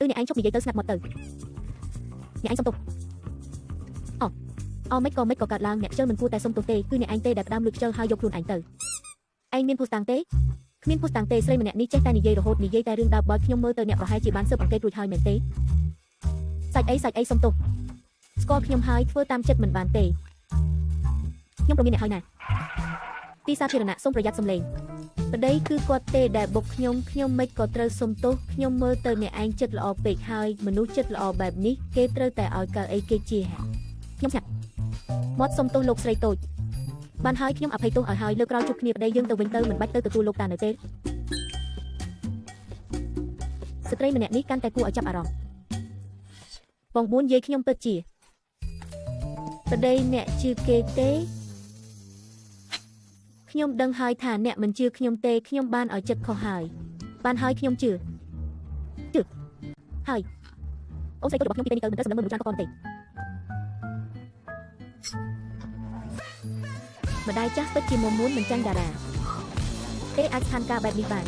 គឺអ្នកឯងឈប់និយាយទៅស្ងាត់មាត់ទៅអ្នកឯងសុំទោសអូអមិនក៏មិនក៏កើតឡើងអ្នកខ្ជិលមិនគួរតែសុំទោសទេគឺអ្នកឯងទេដែលផ្ដើមលួចខ្ជិលហើយយកខ្លួនឯងទៅឯងមានភូស្តាំងទេគ្មានភូស្តាំងទេស្រីម្នាក់នេះចេះតែនិយាយរហូតនិយាយតែរឿងដើបបើខ្ញុំមើលទៅអ្នកប្រហែលជាបានស៊ើបអង្កេតរួចហើយមែនទេសាច់អីសាច់អីសុំទោសស្គាល់ខ្ញុំហើយធ្វើតាមចិត្តមិនបានទេខ្ញុំប្រមានអ្នកហើយណាទីសាធារណៈសូមប្រយ័ត្នសំឡេងប្តីគឺគាត់ទេដែលបុកខ្ញុំខ្ញុំមិនក៏ត្រូវសុំទោសខ្ញុំមើលទៅអ្នកឯងចិត្តល្អពេកហើយមនុស្សចិត្តល្អបែបនេះគេត្រូវតែឲ្យកៅអីគេជាខ្ញុំស្ងាត់មាត់សុំទោសលោកស្រីតូចបានហើយខ្ញុំអភ័យទោសឲ្យហើយលើកក្រោយជួបគ្នាប្តីយើងទៅវិញទៅមិនបាច់ទៅទទួលលោកតានៅទេស្ត្រីម្នាក់នេះកាន់តែគួរឲ្យចាប់អារម្មណ៍បងបួនយាយខ្ញុំពិតជាប្តីអ្នកជឿគេទេខ្ញុំដឹងហើយថាអ្នកមិនជឿខ្ញុំទេខ្ញុំបានឲ្យចិត្តខុសហើយបានហើយខ្ញុំជឿជឿហើយអូនស្រីតូចរបស់ខ្ញុំពីពេលនេះទៅមិនត្រូវសម្លឹងមើលមនុស្សច្រើនកកទេម្ដាយចាស់ពិតជាមុំមួនមិនចាញ់តារាទេអាចស្ថានភាពបែបនេះបាន